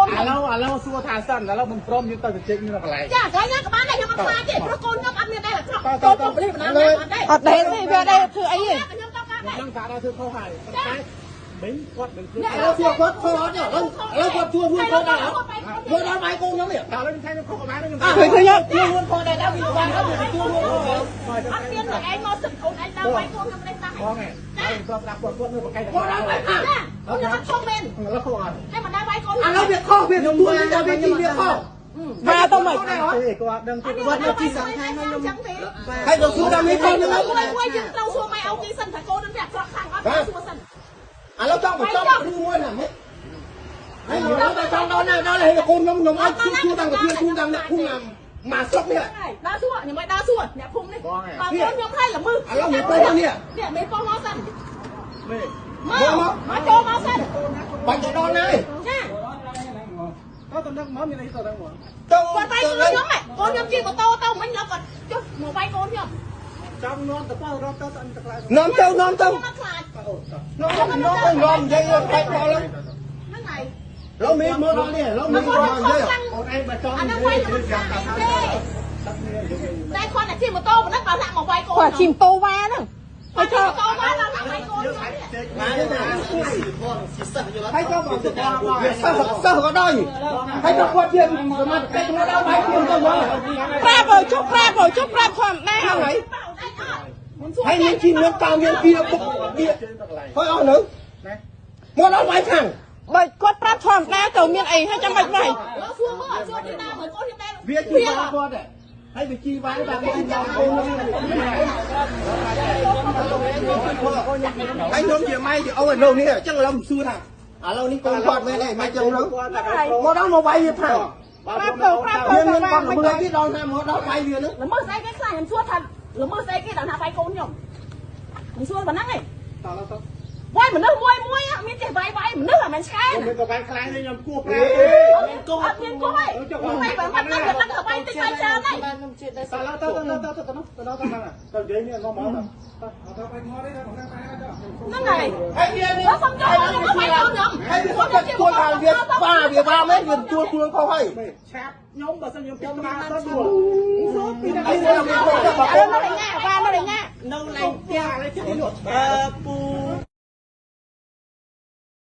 ន ឥឡូវសួរថាសិនឥឡូវមិនព្រមយើងទៅជជែកនៅកន្លែង ចាកន្លែងណាក៏បានដែរខ្ញុំអត់ខ្លាចទេព្រោះកូនខ្ញុំអត់មានដែរអាក្រក់កូនខ្ញុំប៉ូលីសបណ្ដាអត់ទេ អត់ទេទេវាអត់ទេធ្វើអីទេ ខ្ញុំต้องការដែរ ខ្ញុំថាដល់ធ្វើខុសហើយប៉ុន្តែមិញគាត់មិនធ្វើ ឥឡូវសួរគាត់ខុសអត់ទេឥឡូវឥឡូវគាត់ជួរួនកូនដែរអត់ធ្វើដល់ម៉ែកូនខ្ញុំនេះ តែឥឡូវខ្ញុំថាខ្ញុំខុសក៏បានខ្ញុំ ឃើញឃើញអត់ ជួរួនកូនដែរដល់វាបានអត់ជួរួនកូនដែរ អត់មានតែឯងមកសឹកអូនឯងដើរវាយកូនខ្ញុំនេះតា បងឯងហើយខ្ញុំស្ដាប់គាត់គាត់នៅបកកែ គាត់ដល់ម៉ែខាង ចាអូនខ្ញុំអត់ខុសមែន ឥឡូវខុសអត់ ហើយមិនដើរវាយកូន ឥឡូវវាខុសវាទទួលតែវាជីវាខុស វ៉ាទៅមិន ទេគាត់ដឹងទេ គាត់នៅទីសំខាន់ខ្ញុំចឹងទេ ហើយទៅសួរដល់មានកូនហ្នឹង មួយមួយយើងត្រូវសួរម៉ែអូគេសិនថាកូននឹងវាអាក្រក់ខ្លាំងអត់សួរសិន ឥឡូវចង់បញ្ចប់រឿងមួយណាម៉េចហើយខ្ញុំតែចង់ដល់ណាដល់ហើយកូនខ្ញុំខ្ញុំឲ្យជួជួតាំងកាជួតាំងអ្នកភូមិណាមកស្រុកនេះ ហើយដើរសួរខ្ញុំឲ្យដើរសួរអ្នកភូមិនេះបើកូនខ្ញុំឲ្យល្មើ ឥឡូវមានពេលនេះ នេះមេប៉ុងមកសិន មេ មកមកចូលមកសិន បាច់ទៅដល់ណា ចា តើតំណឹងមកមានអីទៅដល់មក ទៅ គាត់វាយកូនខ្ញុំកូនខ្ញុំជិះម៉ូតូទៅមិញលោកគាត់ចុះមកវាយកូនខ្ញុំ ចង់នាំទៅប៉ោះរត់ទៅទៅខ្លាច នាំទៅនាំទៅ ខ្ញុំអត់ខ្លាច នាំនាំទៅនាំនិយាយបែកដល់ ហ្នឹងហើយ លោកមានមើលដល់នេះលោកមានដល់និយាយ អូនឯងបើចង់ អាហ្នឹងវាយខ្ញុំខ្លាចទេតែគាត់តែជិះម៉ូតូប៉ុណ្ណឹងបើដាក់មកវាយកូន គាត់ជិះម៉ូតូវ៉ាហ្នឹងហើយ ជិះ ចូល ម៉ូតូមកដល់ដាក់វាយកូនខ្ញុំនេះ ហើយក៏មកវាសិស្សសិស្សក៏ដោយហើយក៏គាត់ជាសមត្ថកិច្ចមកដល់បាយខ្ញុំទៅមក ប្រាប់ឲ្យចុះប្រាប់ឲ្យចុះប្រាប់ធម្មតា ហ្នឹងហើយ បើឯងអត់មិនសួរ ហើយមានជីមានតាមមានពីបុកវាហើយអស់នៅមកដល់បាយខាង បើគាត់ប្រាប់ធម្មតាទៅមានអីហើយចាំបាច់វាយ លោកសួរមើលសួរទីណាមើលកូនខ្ញុំដែរ វាជីវ៉ាគាត់ហើយវាជីវ៉ាបាទវាដល់កូនហើយខ្ញុំជាម៉ែជាអូននៅនេះអញ្ចឹងឥឡូវមិនសួរថាឥឡូវនេះកូនគាត់មែនទេម៉ែចឹងទៅមកដល់មកវាយវាផាំង ប្រាប់ទៅប្រាប់ទៅ វាមាន ថា គាត់មើលទៀតដល់ណាមកដល់វាយវានឹង ល្មើសស្អីគេខ្លះខ្ញុំសួរថាល្មើសស្អីគេដល់ណាវាយកូនខ្ញុំខ្ញុំសួរប៉ុណ្ណឹងឯង តើឥឡូវទៅ វាយមនុស្សមួយមួយមានចេះវាយវាយមនុស្សអាមិនឆ្កែ ខ្ញុំក៏បានខ្លាចខ្ញុំគួរប្រា អត់មានកូនទេមិនបើមិនដឹងដឹងទៅវាយតិចវាយច្រើនហើយ តើឥឡូវទៅទៅទៅទៅទៅទៅទៅទៅនិយាយនេះងំមកទៅទៅទៅមកនេះទៅខាងតែទៅ ហ្នឹងហើយ ហើយវា បើសុំចូលខ្ញុំវាយកូនខ្ញុំ ហើយវាគាត់ទទួលថាវាវ៉ាវាវ៉ាមែនវាទទួលខ្លួនខុសហើយ មេឆាប់ខ្ញុំបើសិនខ្ញុំពីក្បាលទៅដួល សួរពី ហើយវាគាត់ ឥឡូវនៅឯណាវ៉ានៅឯណា នៅឡើងផ្ទះ ឥឡូវចិត្តនេះ អឺពូ